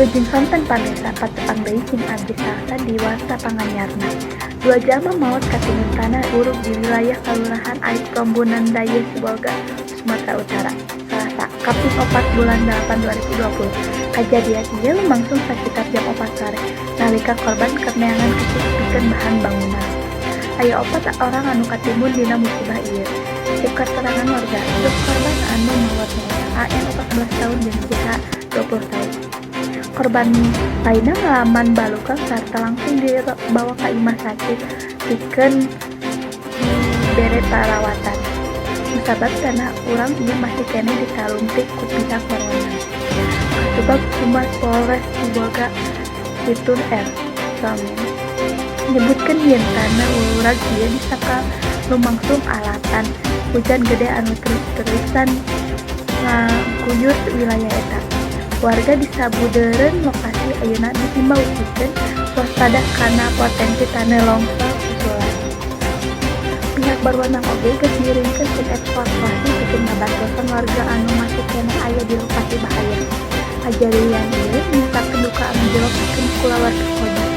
Wilujeng sonten, pamirsa, patepang deui jeung abdi Salsa di Warta Panganyarna. Dua jalma maot katimbun tanah urug di wilayah Kalurahan Aek Prombunan Dayeuh Sibolga, Sumatera Utara, Salasa, kaping 4 bulan 8 2020. Kajadian ieu lumangsung sakitar jam 4 sore, nalika korban keur neangan kecik pikeun bahan bangunan. Aya opat orang anu katimbun dina musibah ieu. Cek katerangan warga, korban anu maot nyaeta AN 14 tahun jeung JH 20 tahun. Korban lainna ngalaman balukang sarta langsung dibawa ka imah sakit pikeun dibere parawatan. Musabab tanah urug ieu masih keneh ditalungtik ku pihak berwenang. Kasubag Humas Polres Sibolga Iptu R. Somin nyebutkeun yen tanah urug ieu disangka lumangsung alatan hujan gede anu terus-terusan ngaguyur wilayah eta. Warga di sabudeureun lokasi ayeuna diimbau pikeun waspada kana potensi tanah longsor susulan. Pihak berwenang oge geus ngiringkeun tim evakuasi pikeun ngabantosan warga anu masih keneh aya di lokasi bahaya. Kajadian ieu nyisakeun duka anu jero pikeun kulawarga korban.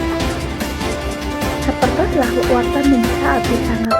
Sapertos lah warta nu bisa abdi sanggap.